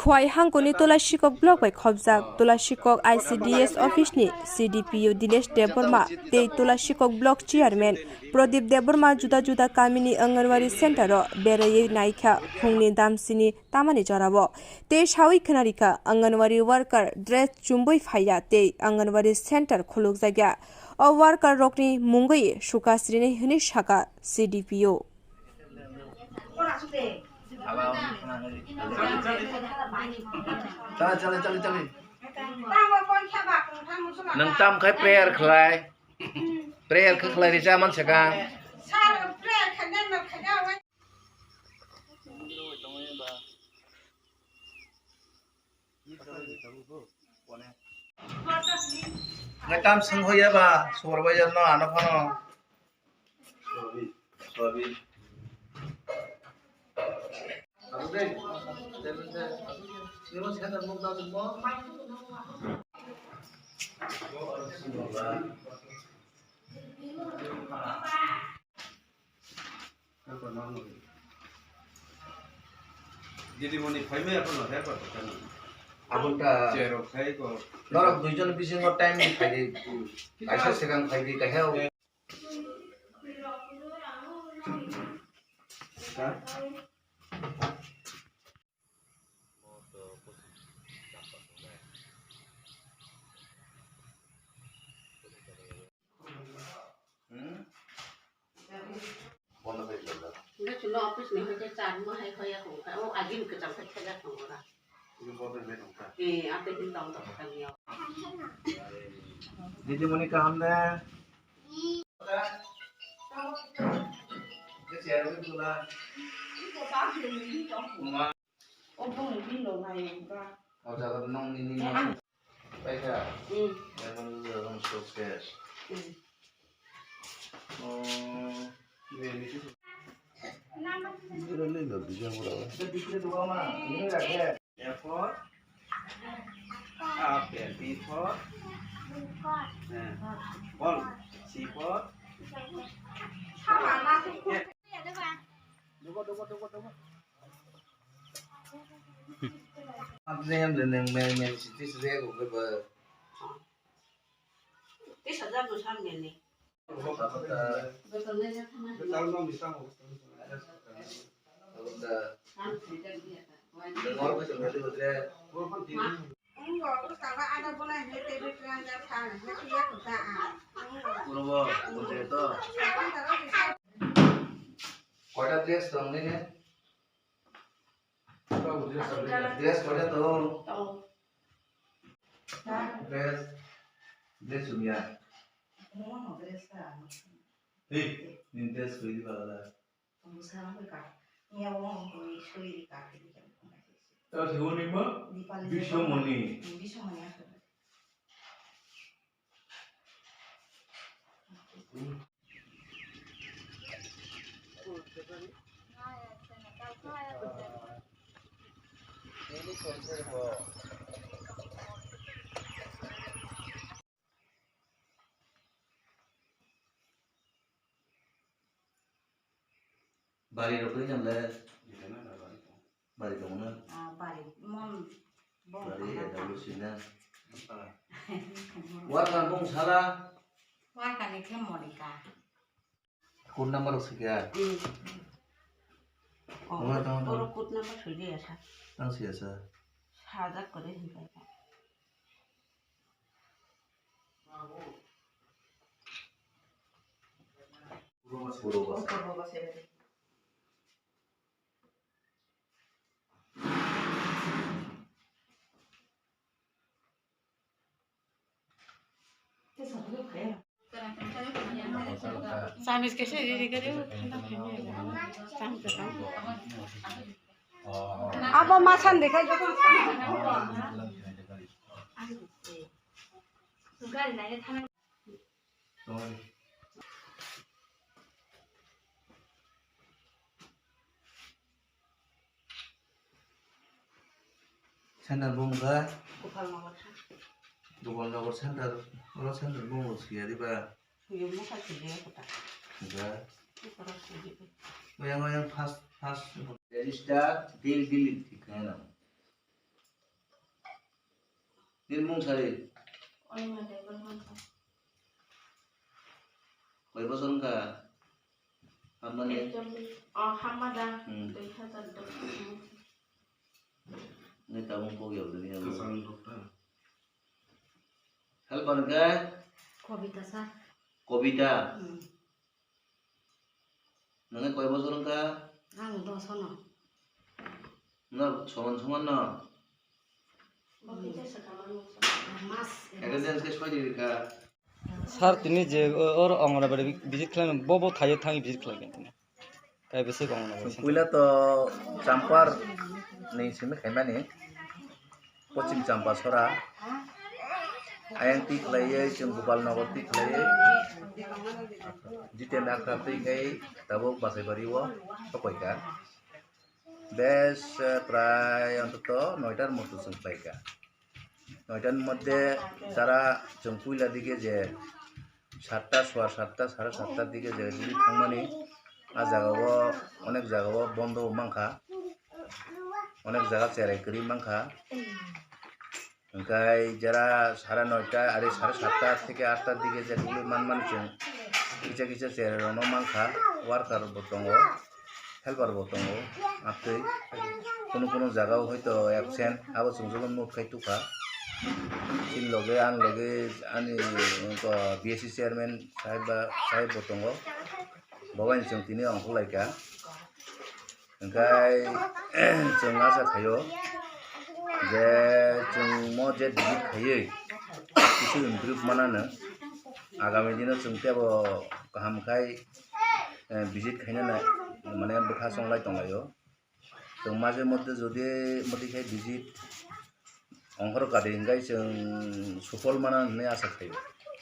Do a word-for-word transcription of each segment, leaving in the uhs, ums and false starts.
Khowai hangkoni Tulasikok block bai khobjak Tulasikok I C D S office ni C D P O Dinesh Debbarma tei Tulasikok block chairman Pradip Debbarma juda juda kamini Anganwadi center o beraiwi naikha phungni damsini tamani jorao tei sawi khwnarikha Anganwadi worker dress chumbui phaiya tei Anganwadi center khulukjakya. O worker rokni mungwi sukasrini hwnwi saka C D P O. Chale, chale, chale, chale. Nwng tam khai prayer khlai. Prayer khe khlai rija man saka. Ngai tam sung hoya ba, supervisor no ano phano. Soyabin. Soyabin. Didimoni phaimaya phano haircut khainani. Aboni ta chair rok khai ko. Norok duijon bisingo time ni khaidi. Kaisa swkang khaidi, kaisa o. Ha? Hmm? Bondo khe khlai jak. Hingke chwngno office ni hingke charwngma hai hoya kong kha. O agini kwcham khe thajak tongo da. Ini bondo khe tong kha. Eh, ate hini tong tong kha niya. Didi muni kaham de. Khe chair o khe tula. Obo mungkin lo nai ba. O jaga nong nini. Eh, ang. Paikha. Hmm. Lemon juice abang sukses. Hmm. Oh. Bira le lo bija bura. Apple. Apple. B for. Eh. Ball. C for. Dobo, dobo, dobo, dobo. Abdrem le neng mel mel si tis rego ke ba. Tis hajar do sam mel ni. Koita dress tong nini? Dress koita tong? Dress, dress chumya. Hei, nini dress koi di bagala. Tamo sara hoi ka. Nia wong hoi soi ri ka. Tamo sara hoi ma? Bisomoni. Bisomoni asal. Bari rok koi jang le? Bari tong na? Ah, bari mon bong. Bari ya da lu sina. Worker bong sala. Worker ni khe Monika. Code number rok sikya? Hmm. Oh, oro tong, tong. Oro code number soi de ya sa. Tang siya sa. Sajak kore hin kai. Puro basa. Puro basa. Chamis kaisa riri gari o, thanda khaimani. Chamis kaisa. Abo masan dekhai joto. Center bung kha? Gopal Nagar. Gopal Nagar center, oro center bung lo siya diba? Suyo mo kha suyo kota. Ga. Oro suyo. Oyang, oyang first, first. Register, bill, bill, thik khe na. Nini mung sari? Onima Debbarma. Koi bosor wngkha? Hamani? Ekchollish. Oh, Hamada. Hmm. Dui hazar dos. Ni tabung kok yabdini abo. Kwchang dokta. Helper hwnkhe? Kobita sir. Kobita. Hmm. Nangni koi bosor wngkha? Ang dos ono. Na soman soman no? Mas. Attendance khe soi di rikha. Sir, tini je o-, or Anganabadi visit khlaimani, bo bo thaio thangwi visit khlaikha tini. Kaibwswk Anganabadi center. Puila to Champar ni simi khaimani. Pochim Champasora, ayang twi khlaiwi, chwng Gopalnagar twi khlaiwi, Jiten Akra twi khai tabuk Basaibari o sokoika. Bes, eh, prai ontoto noitar moto chwng khlaika. Noitar moddhe jara chwng puila dige je satta, sowa satta, sare satta dige je dili thangmani, a jagao onek jagao bondo mankha. Onek jaga cherai kwrwi mankha. Hwnkhe jera sare noita, are sare satta theke atta dige je dugui manmani chwng kisa kisa cherai rokno mankha, worker bo tongo, helper bo tongo, amtwi kunu kunu jaga o hoito absent, abo chwng joto note khai tukha. Chini loge ani loge ani, uh, B S C chairman sahib ba, sahib bo tongo, bo bai chwng tini ongkhorlaikha. Hwnkhe chwng acha khaio je chwng mo je visit khaiwi kisu improve manano. Agami dino chwng tebo kaham khai, eh, visit khainani mane bwkha chonglai tonglaio. Chwng maje moddhe jodi modi khai visit ongkhor kadi hwnkhe chwng sufol mana hwnwi acha khaio.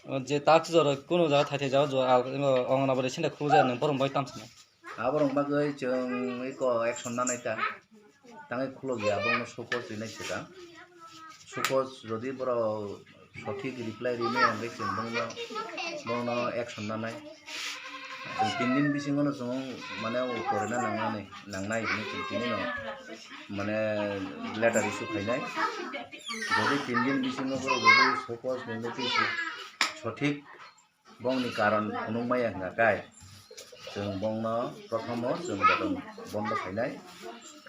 O je tak jora kunu jaga thai thai jaga jora al-, Anganabadi center khulujak nang borok bai tamsana. Aborok bagwi chwng eko action nanai ta. Tangwi khulukya, bongno sukos rinai swkang. Sukos jodi borok sothik reply rinai hwnkhe chwng bongno, bongno action nanai. Chwng tin din bisingono chwng mane uttor rwna nangnani, nangnai hwnwi chwng tinino mane letter issue khainai. Jodi tin din bisingo borok jodi sukos ni notice sothik bongni karon phunukmaya hwnkha khe, chwng bongno prothomo chwng beton bondo khainai,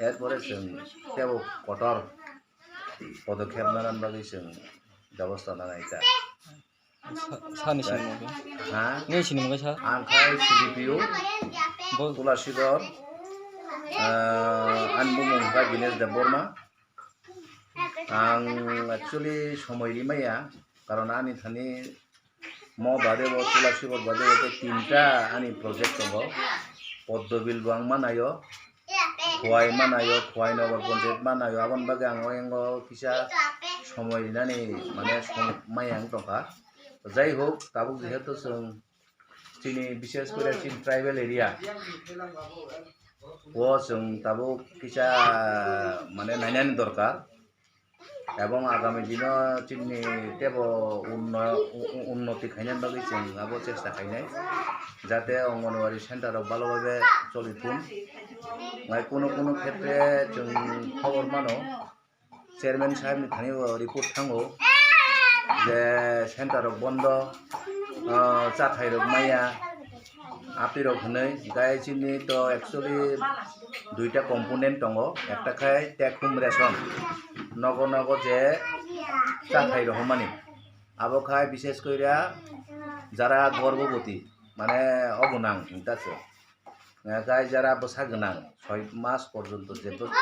erpore chwng tebo kotor podokhep nana bagwi chwng bebosta nanai ta. Sa-, sani sinimung khe? Ha? Nini sinimung khe sir? Ang khai C D P O, bo Tulasigar, ah, ani bumung khe Dinesh Debbarma. Ang actually somoi rimaya, karon ani thani mo bade bo, Tulasigar bade bo tei tinta ani project tongo. Poddobil bo ang manayo, Khowai manayo, Khowai Nagar Panchayat manayo, aboni bagwi ang oyango kisa somoi rinani mane som-, maya wng tongkha. Jai hok, tabuk jehetu chwng chini, bishes kore chini tribal area o chwng tabuk kisa mane nainani dorkar, ebong agami dino chini tebo unno-, u-, u-, unnoti khaina bagwi chwng abo chesta khainai, jate Anganwadi center rok bhalo bhabe choli thun. Nai kunu kunu khetre chwng khobor mano, chairman sahibni thani o report thango je center rok bondo, ah, chathai rok maya, aphi rok hwnwi. Gai chini to actually duita component tongo, ekta khai take home ration, nogo nogo je chathai rohormani, abo khai bishes koira jara gorboboti mane obo nang hinta se. Gai jara bwsa gwnang soi mas porjonto je bw-,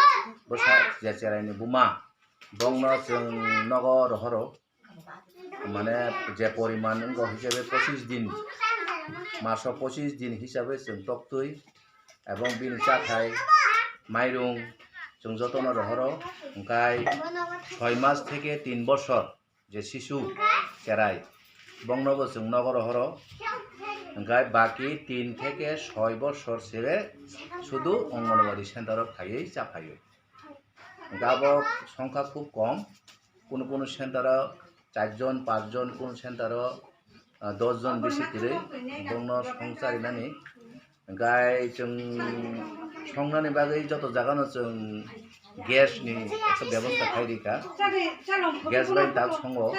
bwsa je cheraini buma, bongno chwng nogo rohoro, mane je poriman wngkha hisabe pochis din, maso pochis din hisabe chwng toktwi ebong bini chathai, mairung chwng jotono rohoro, hwnkhe soi mas theke tin bosor je sisu cherai, bongnobo chwng nogo rohoro, hwnkhe baki tin theke soi bosor sebe sudu Anganwadi center o khaiwi chaphaio. Hwnkhe abo songkha khub kom, kunu kunu center o char jon, panch jon, kunu center o, ah, dos jon bisi kwrwi bongno song charinani. Hwnkhe chwng songnani bagwi joto jagano chwng gas ni ekta bebostha khai rikha. Gas bai tak songo.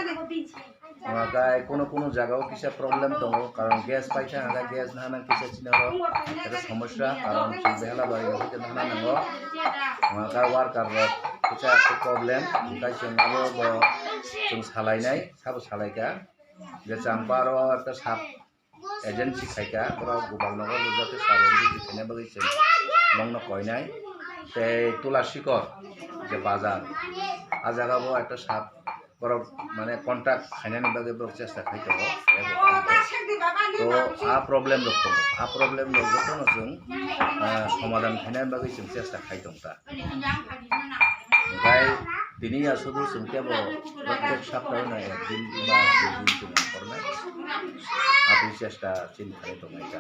Hwnkhai kuno kuno jaga o kisa problem tongo, karon gas paikha hwnkhai gas nana kisa chini oro ekta somosya, karon chwng behela bai no hwnkhe nana nango. Hwnkhai worker rok kisa ekta problem, hwnkhai chwng abo bo chwng salainai, sabo salaikha. Je chang paro ekta sap agency khaikha, borok Gopal Nagar o jate sub agency khaina bagwi chwng bongno koinai. Tei Tulasikor je bazar, a jaga bo ekta sub borok mane contact khainani bagwi borok chesta khai tongo. To a problem rok tongo, a problem rok jotono chwng, ah, somadan khainani bagwi chwng chesta khai tong ta. Hwnkhai tini ya sudu chwng kebo prottek saptahno ekdin ba duidin chwng ongkhornai. Aboni chesta chini khlai tongnai kha.